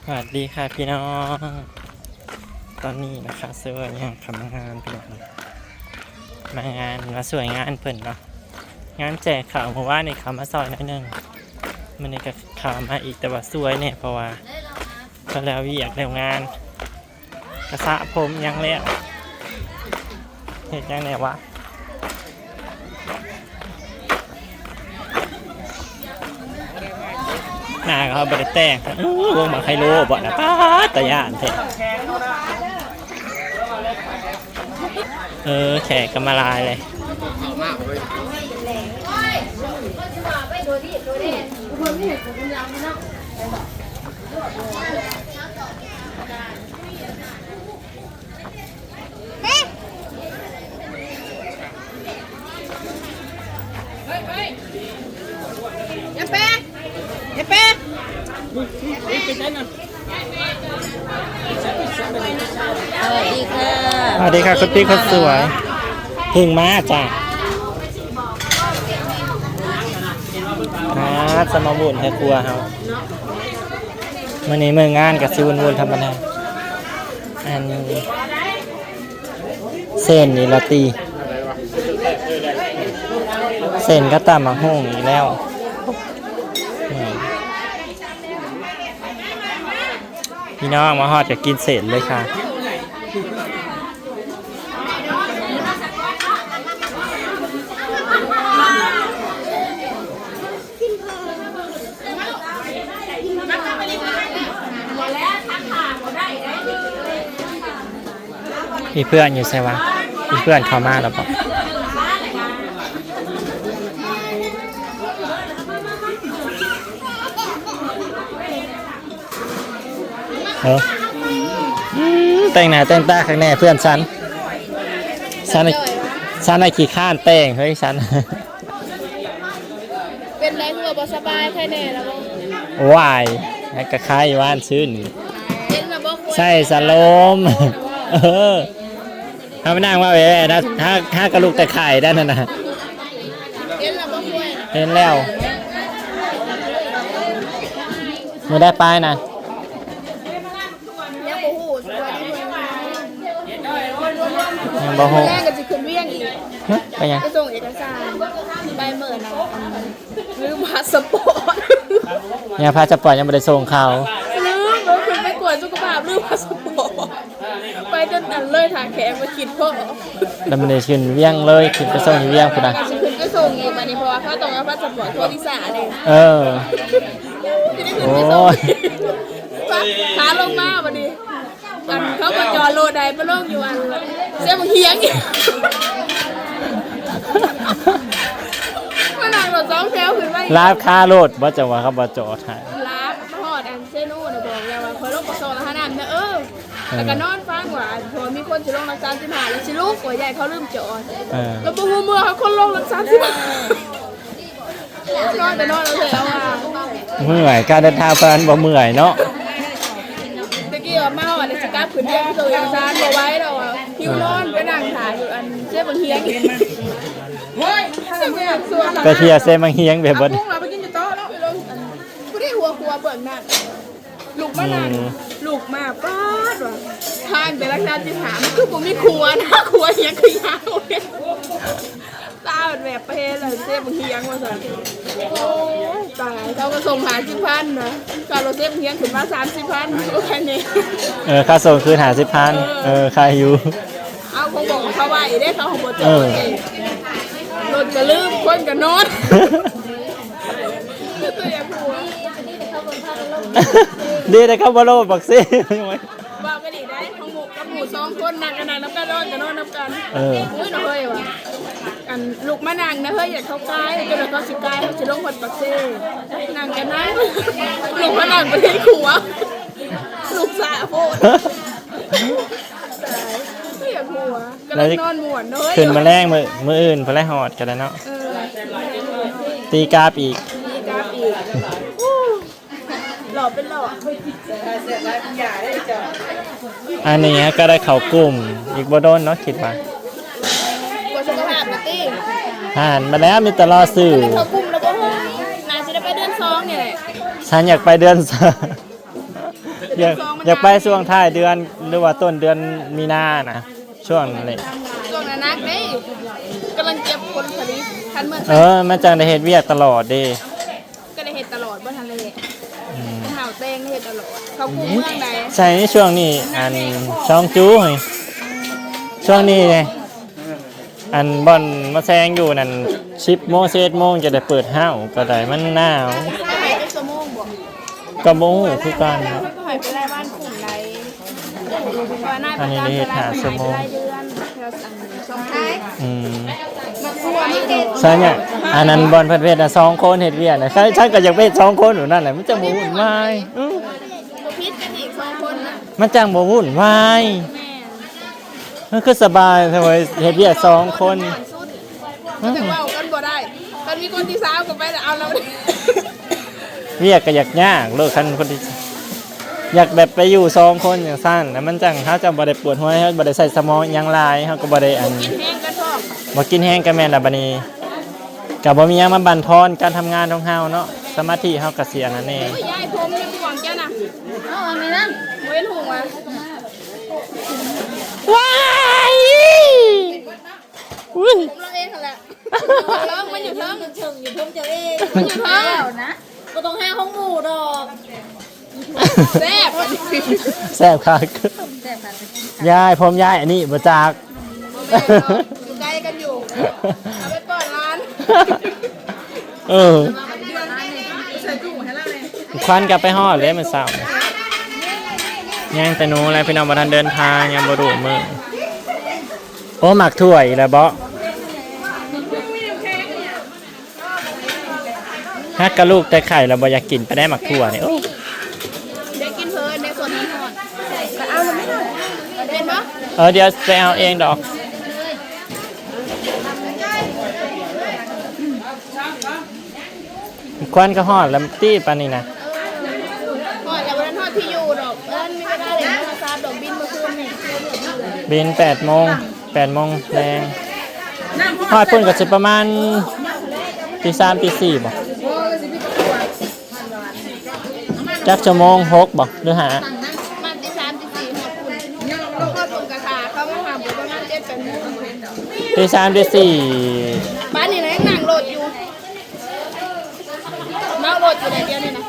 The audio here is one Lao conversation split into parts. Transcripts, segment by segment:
ສະຫວັດດີຄ່ະພີ່ນ້ອງ ຕອນນີ້ນະຄະ ເຊີຍາກເຂົ້າມາງານພີ່ນ້ອງ ມາງານ ມາຊ່ວຍງານເພິ່ນເນາະ ງານແຈກເຂົ້າ ມື້ວານນີ້ເຂົ້າມາຊ່ອຍໜ້ອຍໜຶ່ງ ມື້ນີ້ກໍເຂົ້າມາອີກ ແຕ່ວ່າຊ່ວຍແດ່ ເພາະວ່າເພິ່ນແລ້ວວຽກແລ້ວງານ ກະສະຜົມຫຍັງແລ້ວ ເຮັດຫຍັງແດ່ວະ ໜ້າເຂົາບໍ່ໄດ້ແຕ່ງ ອູ້ ວົງບັກໄຮໂລບໍ່ນະ ປາດ ຕາຢ້ານແທ້ ເອີ ແຂກກໍມາຫຼາຍເລີຍ. ສະຫວັດດີຄ່ະ ສະຫວັດດີຄ່ະ ຄຸນພີ່ຄົນສວຍ ເພິ່ງມາຈ້າ ມາສະມາວຸນໃຫ້ຄົວເຮົາ ມື້ນີ້ມື້ງານກໍຊິວຸນໆທຳມະດາ ອັນ ເສັ້ນນີ້ລະຕິ ເສັ້ນກັບຕຳບັກຫຸ່ງອີກແລ້ວ ພີ່ນ້ອງມາຮອດກໍກິນເສັ້ນເລີຍຄ່ະ. ອີ່ເພື່ອນຢູ່ໃສວະ? ອີ່ເພື່ອນເຂົ້າມາແລ້ວບໍ່? ເອີ ອືມ ແຕ່ງໜ້າແຕ່ງຕາຄັກແນ່ເພື່ອນສັນ ສັນ ສັນ ຂີ້ຄ້ານແຕ່ງເຮີ້ຍສັນ. ເປັນໃດ ຄືວ່າບໍ່ສະບາຍ ໄຄແນ່ແລ້ວບໍ່? ວ້າຍ ກະໄຄວານຊືນ ເຫັນແລ້ວບໍ່? ໃສ່ສະໂລມ ເອີ ເຮົາມານັ່ງເວົ້າແວ່ໆນະ ຫາ ຫາກະລຸກແຕ່ໄຂ້ໄດ້ນັ້ນນະ ເຫັນແລ້ວບໍ່? ເຫັນແລ້ວ ມື້ໃດໄປນະ? ຍັງບໍ່ຮູ້ ຊິວ່າໄດ້ເມືອ ຍັງບໍ່ຮູ້ ແລງກໍຊິຂຶ້ນວຽງອີກ ຮະ ໄປຫຍັງ? ໄປສົ່ງເອກະສານ ໃບເມີນະ ລືມພາສະປອດ ຍັງພາສະປອດຍັງບໍ່ໄດ້ສົ່ງເຂົາ ລືມ ເອົາຂຶ້ນໄປກວດສຸຂະພາບ ລືມພາສະປອດ ໄປຈົນອັນເລີຍທ່າແຂກ ມາຄິດພໍ້ ແລ້ວມື້ນີ້ຂຶ້ນວຽງເລີຍ ຂຶ້ນໄປສົ່ງຢູ່ວຽງພຸ້ນນະ ຊິຂຶ້ນໄປສົ່ງອີກບາດນີ້ ເພາະວ່າເຂົາຕ້ອງເອົາພາສະປອດໂທວິຊາເດ້ ເອີ. ໂອ້ຍ ຂາລົງມາບັດນີ້ ອັນເຂົາບໍ່ຈອດລົດໃຫ້ ໄປລົງຢູ່ອັນເຊບັກຫຽງອີກ ມານັ່ງລົດສອງແຖວຂຶ້ນມາອີກ ລາບຄາລົດບໍ່ ຈັ່ງວ່າເຂົາບໍ່ຈອດໃຫ້ ລາບມາຮອດອັນເຊໂນນະ ບອກແລ້ວວ່າ ຂ້ອຍລົງໄປສອງລະຫານ້ຳເດີ ເອີ ເອີ ແລ້ວກໍນອນຟັງວ່າ ເພາະວ່າມີຄົນຊິລົງຫຼັກສາມສິບຫ້າ ແລ້ວຊິລຸກ ວ່າຢ້ານເຂົາລືມຈອດ ເອີ ແລ້ວບໍ່ຮູ້ເມືອ ເຮົາຄົນລົງຫຼັກສາມສິບຫ້າ ນອນແຕ່ນອນແລ້ວແຫຼະວ່າ ເມື່ອຍ ການເດີນທາງເພິ່ນບໍ່ເມື່ອຍເນາະ ຕະກີ້ວ່າເມົາ ອັນນີ້ຊິກັບຂຶ້ນເຮືອນ ໄປສົ່ງເອກະສານ ບໍ່ໄຫວແລ້ວວ່າ ຫິວນອນ ໄປນັ່ງຖ້າຢູ່ອັນເຊບັກຫຽງ ໄປທ່ຽວເຊບັກຫຽງແບບບໍ່ ໄປກິນຢູ່ໂຕະເນາະ ໄປລົງອັນ ຜູ້ໃດຫົວຄົວເບື້ອງນັ້ນ ລຸກມານັ່ງ ອືມ ລຸກມາ ປາດວ່າ ທາງໄປຫຼັກສາມສິບຫ້າ ມັນຄືບໍ່ມີຄົວນະ ຄົວຫຍັງຄືຍາວ ຕາແບບ ແບບປະເພນລະເຊບັກຫຽງວ່າຊັ້ນ ໂອ້ຍ ຕາຍ ເຂົາກໍສົ່ງຫ້າສິບພັນນະ ຄ່າລົດເຊບັກຫຽງຂຶ້ນມາສາມສິບພັນ ໂອ້ຍ ໃຄແນ່ ເອີ ຄ່າສົ່ງຄືນຫ້າສິບພັນ ເອີ ເອີ ໃຄຢູ່ ເອົາ ຄົງບອກເຂົາໄວ້ເດ້ ເຂົາບໍ່ຈອດ ເອີ ລົດກໍລືມ ຄົນກໍນອນ ຕົວຢ່າງຫົວ ດີແຕ່ເຂົາບໍ່ລົງບັກຊີ ເວົ້າກັນອີກໄດ໋ ຂອງໝູ່ກັບໝູ່ສອງຄົນ ນັ່ງກໍນັ່ງນຳກັນ ນອນກໍນອນນຳກັນ ເອີ ໂອ້ຍ ນ້ອງເອີຍວ່າ ອັນ ລຸກມານັ່ງນະເຮີ້ຍ ຢ່າເຂົາກາຍ ຈົນກວ່າເຂົາຊິກາຍ ເຮົາຊິລົງຮອດປາກເຊ ນັ່ງກໍນັ່ງ ລຸກມານັ່ງໄປໃນຄົວ ລຸກຊ້າໂພດ ຕາຍ ບໍ່ຢາກຫົວ ກຳລັງນອນມ່ວນເນາະ ຂຶ້ນມາແລງມື້ ມື້ອື່ນພຸ້ນແຫຼະຮອດກໍໄດ້ເນາະ ເອີ ຕີກັບອີກ ຕີກັບອີກ ຫຼໍ່ເປັນຫຼໍ່ ອັນນີ້ກໍໄດ້ເຂົ້າກຸ່ມອີກບໍ່ດົນເນາະ ຄິດວ່າ ກວດສຸຂະພາບນະຕິ ຫັ້ນ ມາແລ້ວມີແຕ່ລໍຊື່ ເຂົ້າກຸ່ມແລ້ວບໍ່ຮູ້ ໜ້າຊິໄດ້ໄປເດືອນສອງນີ້ແຫຼະ ສັນຢາກໄປເດືອນສອງ ຢາກ ຢາກໄປຊ່ວງທ້າຍເດືອນ ຫຼືວ່າຕົ້ນເດືອນມີນານະ ຊ່ວງນັ້ນແຫຼະ. ຊ່ວງນັ້ນໜັກເດ້ ກຳລັງເກັບຜົນຜະລິດ ຄັນເມືອງ ເອີ ມັນຈັ່ງໄດ້ເຮັດວຽກຕະຫຼອດເດ້. ກໍໄດ້ເຮັດຕະຫຼອດບໍ່ທັນໄດ້ເຮັດ. ອືມ ເຮົາແຕ່ງເຮັດຕະຫຼອດ ເຂົາກຸມເມືອງໃດ. ໃຊ່ ໃນຊ່ວງນີ້ ອັນ ຊ່ອງຈູໃຫ້ ຊ່ວງນີ້ ອັນ ບ່ອນມາແຊງຢູ່ນັ້ນ ສິບໂມງ ສິບເອັດໂມງຈະໄດ້ເປີດຮ້ານ ກໍໄດ້ ມັນໜາວ. ໃຫ້ຈັກຊົ່ວໂມງບໍ່? ກໍບໍ່ຮູ້ຄືກັນ. ໃຫ້ໄປໄລ່ບ້ານຂຸນໄດ້ ອັນນີ້ໄດ້ເຮັດຫ້າຊົ່ວໂມງ. ອືມ ໃຊ່ ອັນນັ້ນບ່ອນເພິ່ນເຮັດນະ ສອງຄົນເຮັດວຽກນະ. ໃຊ່ ໃຊ່ ກໍຢາກເຮັດສອງຄົນຢູ່ນັ້ນແຫຼະ ມັນຈັ່ງບໍ່ວຸ່ນວາຍ. ອືມ ບໍ່ຜິດກັນອີກ ສອງຄົນນະ ມັນຈັ່ງບໍ່ວຸ່ນວາຍ. ແມ່ນ ມັນຄືສະບາຍແທ້ເວີ້ຍ ເຮັດວຽກສອງຄົນ. ແຕ່ເວົ້າກັນບໍ່ໄດ້ ຄັນມີຄົນທີສາມກໍໄປແລ້ວ ເອົາແລ້ວ. ວຽກກໍຢາກຍາກໂລດ ຄັນຄົນທີ່ ຢາກແບບໄປຢູ່ສອງຄົນຈັ່ງຊັ້ນນະ ມັນຈັ່ງ ເຮົາຈະບໍ່ໄດ້ປວດຫົວ ເຮົາບໍ່ໄດ້ໃຊ້ສະໝອງອີ່ຫຍັງຫຼາຍ ເຮົາກໍບໍ່ໄດ້ ອັນ ກິນແຮງກັນພ້ອມ ບໍ່ກິນແຮງກັນ. ແມ່ນລະ ບັດນີ້ກໍບໍ່ມີຫຍັງມາບັ່ນທອນການທຳງານຂອງເຮົາເນາະ ສະມາທິເຮົາກໍເສຍນັ້ນເອງ. ໂອ້ຍ ຍາຍ ຜົມຍັງຫວງເຈົ້ານະ ເອົາອັນນີ້ນະ ບໍ່ເຫັນຫຸງວ່າ ວ້າຍ ອຸ້ຍ ຜົມລາວເອງຫັ້ນແຫຼະ ລອງມັນຢູ່ເທິງ ເທິງຢູ່ຜົມເຈົ້າເອງ ມັນຢູ່ເທິງນະ ບໍ່ຕ້ອງຫາຂອງໝູ່ດອກ. ແຊບ ແຊບຄັກ ແຊບຄັກ. ຍາຍ ຜົມຍາຍ ອັນນີ້ບໍ່ຈັກ ບໍ່ແມ່ນດອກ ຢູ່ໃກ້ກັນຢູ່ ເອົາໄປປ້ອນຫຼານ. ເອີ ຂວັນກໍໄປຮອດແລ້ວມື້ເຊົ້າ ຍັງແຕ່ໜູແຫຼະພີ່ນ້ອງ ບໍ່ທັນເດີນທາງ ຍັງບໍ່ຮູ້ມື້. ໂອ້ ໝາກຖົ່ວອີກແລ້ວບໍ? ຮັກກັບລູກແຕ່ໄຂ່ລະບໍ່ຢາກກິນປານໃດ ໝາກຖົ່ວນີ້. ໂອ້ ໄດ້ກິນເພິ່ນ ໄດ້ສວນຮ້ອນໆ ກໍເອົາແລ້ວແມ່ນບໍ່? ເອີ ດຽວໄປເອົາເອງດອກ. ຄວັນກໍຮອດແລ້ວຕິປານນີ້ນະ. ຮອດແລ້ວ ບໍ່ທັນຮອດທີ່ຢູ່ດອກ ເອີ້ນມີເວລາເລີຍ ໂທລະສັບດອກ ບິນເມື່ອຄືນນີ້ ບິນແປດໂມງ ແປດໂມງແລງ. ຮອດພຸ້ນກໍຊິປະມານຕີສາມ ຕີສີ່ບໍ? ຈັກຊົ່ວໂມງ ຫົກບໍ ຫຼືຫ້າ? ປະມານຕີສາມ ຕີສີ່ຮອດພຸ້ນ ຮອດພຸ້ນກະຖ້າເຂົາມາຫາ ປະມານເຈັດ ແປດໂມງ ຕີສາມ ຕີສີ່. ປານນີ້ນະຍັງນັ່ງລົດຢູ່ ເມົາລົດຢູ່ໃດດຽວນີ້ນະ.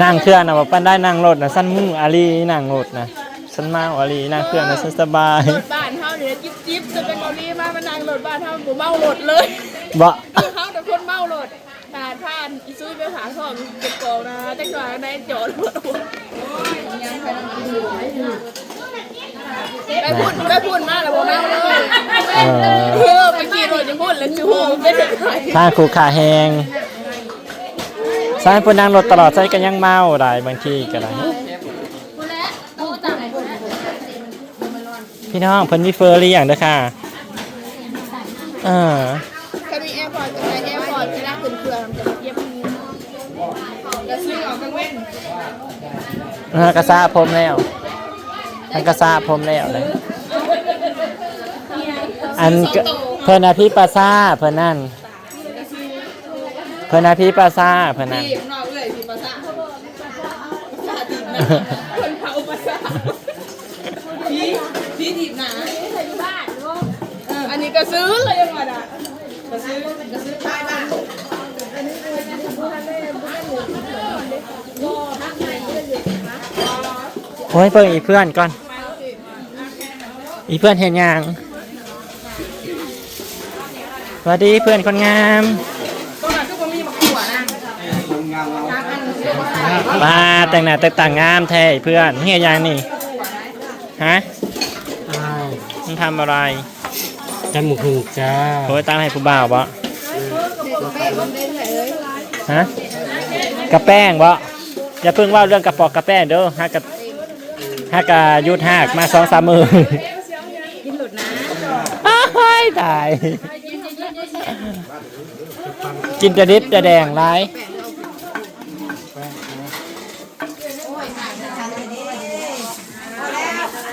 ນັ່ງເຄື່ອງນະບໍ່ປານໃດ ນັ່ງລົດນະ ຊັ້ນເມົາອີ່ຫຼີ ນັ່ງລົດນະ ຊັ້ນເມົາອີ່ຫຼີ ນັ່ງເຄື່ອງນະຊັ້ນສະບາຍ. ລົດບ້ານເຮົານີ້ຈິບໆ ຈະເປັນເກົາຫຼີມາ ມານັ່ງລົດບ້ານເຮົາບໍ່ເມົາລົດເລີຍ ບໍ່ ເຮົາແຕ່ຄົນເມົາລົດ. ຂະໜາດພາອີສຸຍໄປຝາກທ້ອງເກັບຂອງນະ ຈັກໜ້ອຍໃນຈອດລົດ ໄປພຸ້ນ ໄປພຸ້ນມາແລ້ວບໍ່ເມົາເລີຍ. ເອີ ເອີ ໄປຂີ່ລົດຢູ່ພຸ້ນແລ້ວຊິຮູ້ເປັນຈັ່ງໃດ ທາງຄູຂາແຮງ. ໃຊ້ຜູ້ນັ່ງລົດຕະຫຼອດໃຊ້ກໍຍັງເມົາໄດ້ ບາງທີກໍໄດ້. ພີ່ນ້ອງ ເພິ່ນມີເຟີລ້ຽງເດີຄ່ະ. ເອີ ຄັນມີແອພອດກໍໃສ່ແອພອດ ເວລາຂຶ້ນເຄື່ອງຈະເກັບເງິນ ກະຊື້ອອກກາງເວັນ. ເອີ ກະສະຜົມແລ້ວ ມັນກະສະຜົມແລ້ວເລີຍ. ອັນ ເພິ່ນອະພິປາສາ ເພິ່ນນັ້ນ ເພິ່ນອະພິປາສາ ເພິ່ນນັ້ນ ທີບເນາະ ເອື້ອຍພິປາສາ ປາສາທີບນະ ເພິ່ນເຜົາປາສາ ຜີ ຜີຖີບໜ້າ. ເອີ ອັນນີ້ກະຊື້ລະຍັງວ່າດາ ກະຊື້ ກະຊື້ຂາຍບ້ານ. ໂອ້ຍ ເບິ່ງອີເພື່ອນກ່ອນ ອີເພື່ອນເຮັດຫຍັງ? ຫວັດດີເພື່ອນຄົນງາມ. ປ້າ ແຕ່ງໜ້າແຕ່ງຕາງາມແທ້ອີເພື່ອນ. ເຮັດຫຍັງນີ້? ຮະ? ອ້າວ ມັນທຳອະໄລ? ຕຳບັກຫຸ່ງຈ້າ. ໂອ້ຍ ຕຳໃຫ້ຜູ້ບ່າວບໍ? ຮະ? ກະແປ້ງບໍ? ຢ່າເພິ່ງເວົ້າເລື່ອງກະປອກກະແປ້ງເດີ. ຫາກະ ຫາກະຢຸດຮາກມາສອງສາມມື້. ກິນໂລດນະ. ອ້າຍ ຕາຍ ກິນແຕ່ດິບແຕ່ແດງຫຼາຍ.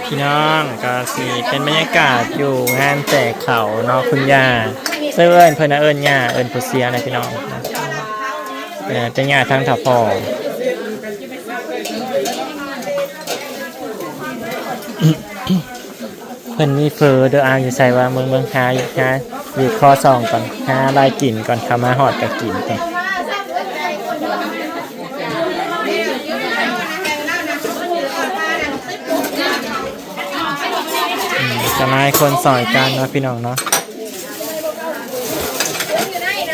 ພີ່ນ້ອງ ກໍຊິເປັນບັນຍາກາດຢູ່ງານແຈກເຂົ້າເນາະ ຄຸນຍ່າ ເອີ້ນເພິ່ນນະ ເອີ້ນຍ່າ ເອີ້ນຜູ້ເສຍນະພີ່ນ້ອງ. ເອີ ແຕ່ຍ່າທາງເຖົ້າພໍ່ ເພິ່ນມີເຝີເດີ. ອາ ຢູ່ໃສວະ? ເບິ່ງໆ ຫາ ຫາວິເຄາະສ່ອງກ່ອນ ຫາລາຍກິນກ່ອນ ເຂົ້າມາຮອດກໍກິນກ່ອນ. ອືມ ກໍຫຼາຍຄົນຊ່ອຍກັນເນາະ ພີ່ນ້ອງເນາະ.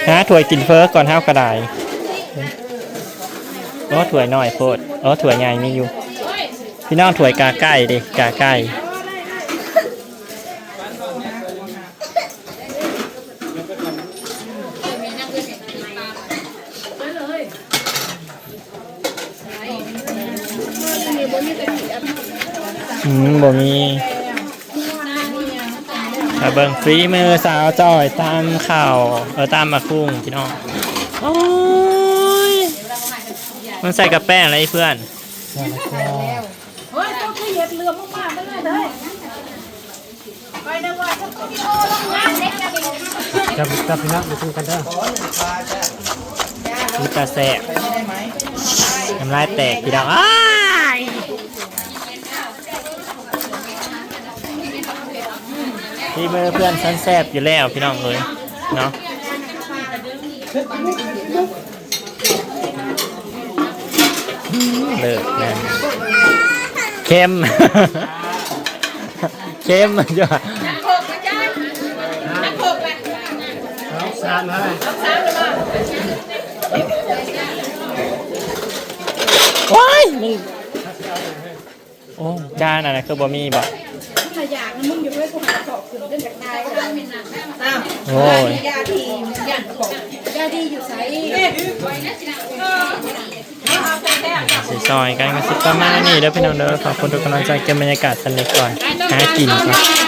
ຫາຖ້ວຍກິນເຝີກ່ອນ ເຮົາກໍໄດ້. ໂອ້ ຖ້ວຍນ້ອຍໂພດ. ໂອ້ ຖ້ວຍໃຫຍ່ມີຢູ່ ພີ່ນ້ອງ. ຖ້ວຍກາໄກ່ເດ້ ກາໄກ່. ອືມ ບໍ່ມີ. ມາເບິ່ງຝີມືສາວຈ້ອຍຕຳເຂົ້າ ເອີ ຕຳໝາກຫຸ່ງ ພີ່ນ້ອງ. ໂອ້ຍ ມັນໃສ່ກັບແປ້ງແລ້ວອີ່ເພື່ອນ. ຈັບ ຈັບພີ່ນ້ອງໄປກິນກັນເດີ. ຄືຕາແຊບ ນ້ຳລາຍແຕກ ພີ່ນ້ອງ. ອ້າຍ ຝີມືເພື່ອນຊັ້ນແຊບຢູ່ແລ້ວ ພີ່ນ້ອງເອີຍເນາະ. ເລີກແມ່ນ ເຄັມ ເຄັມຢູ່. ໂອ້ຍ ໂອ້ ຈານອັນນັ້ນຄືບໍ່ມີບໍ? ໂອ້ຍ ຊິຊ່ອຍກັນກໍຊິປະມານນີ້ເດີພີ່ນ້ອງເດີ. ຂອບຄຸນທຸກກຳລັງໃຈ. ເກັບບັນຍາກາດສ່ຳນີ້ກ່ອນ ຫາກິນກ່ອນ.